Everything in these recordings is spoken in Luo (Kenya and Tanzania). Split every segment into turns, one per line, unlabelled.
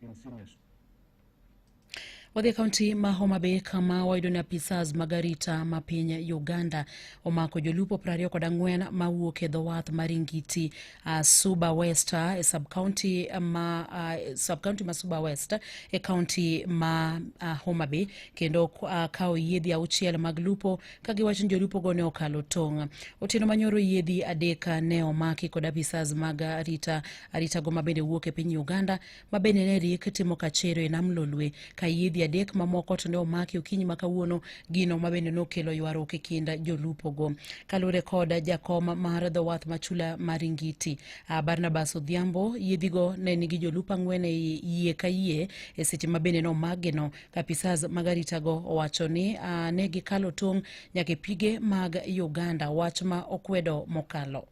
In senior school.
Wadhi e kaunti ma Homa Bay kama wayudo ni apisas mag arita ma piny Uganda omako jolupo 24 mawuok e dho wath mar Ingiti Suba West e sub-county ma sub-county ma Suba West e kaunti ma Homa Bay kendo kawo yiedhi auchiel mag lupo ka giwacho ni jolupogo ne okalo tong'. Otieno manyoro yiedhi adek ne omaki kod apisas mag arita aritago ma bende wuok e piny Uganda ma bende ne rik timo kachero e nam Lolwe ka yiedhi adek mamoko to ne omaki okinyi ma kawuono gino ma bende nokelo ywaruok e kind jolupogo. Kaluwore kod jakom mar dho wath ma chula mar Ingiti, Barnabas Odhiambo, yiedhigo ne nigi jolupo ang'wen e yie ka yie e seche ma bende nomakgino. Apisas mag aritago owacho ni ne gikalo tong' nyaka e pige mag Uganda, wach ma okwedo mokalo.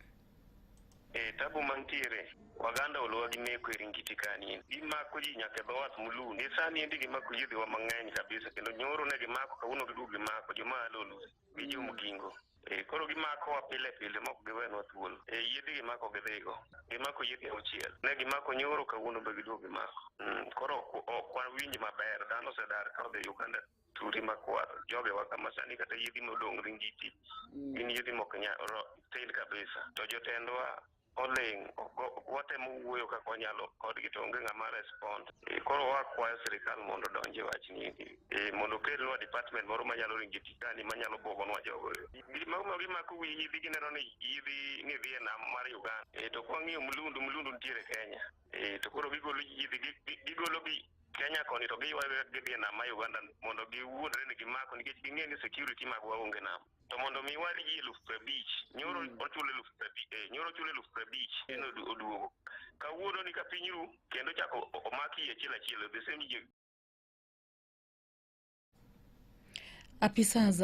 E tabu mantiere, Waganda olowa gi neko e Ringiti kani. Gimako ji nyaka e dho wath Mulundu. Gi sani endi gimako yiedhiwa mang'eny kabisa kendo nyoro ne gimako kawuono giduogo gimako joma a Lolwe gi jo Mugingo. E, koro gimakowa pile pile mok giwenwa thuolo. E, yiedhi gimako gidhigo. Gimako yiedhi auchiel. Ne gimako nyoro kawuono be giduogo gimako. Koro ok wawinj maber. Dhano osedar ka odhi Uganda turi makwar. Jogewa kama sani kata yiedhi modong' Ringiti gin yiedhi mok tin kabisa. To jotendwa oling', watemo wuoyo kaka wanyalo kodgi to onge ng'ama respond. Koro wakwayo sirikal mondo odonj e wachni endi. Mondo okelnwa department moro manyalo ringo e tikani manyalo buogonwa jogo. Gima gimako wi yiedhi gineno ni yiedhi ni dhi e nam mar Uganda. To kwang'iyo Mulundu, Mulundu nitiere Kenya. To koro gigolo yiedhi, gigolo gi Kenya koni to giywayo gidhi e nam mar Uganda mondo giwuondre ni gimako nikech ging'e ni security magwa onge nam. To mondo mi wal ji 50,000, nyoro ochul 50,000, nyoro ochul 50,000, en oduogo. Kawuono ni ka piny ru, kendo chako omaki yie achiel achiel, the same ji.
Apisas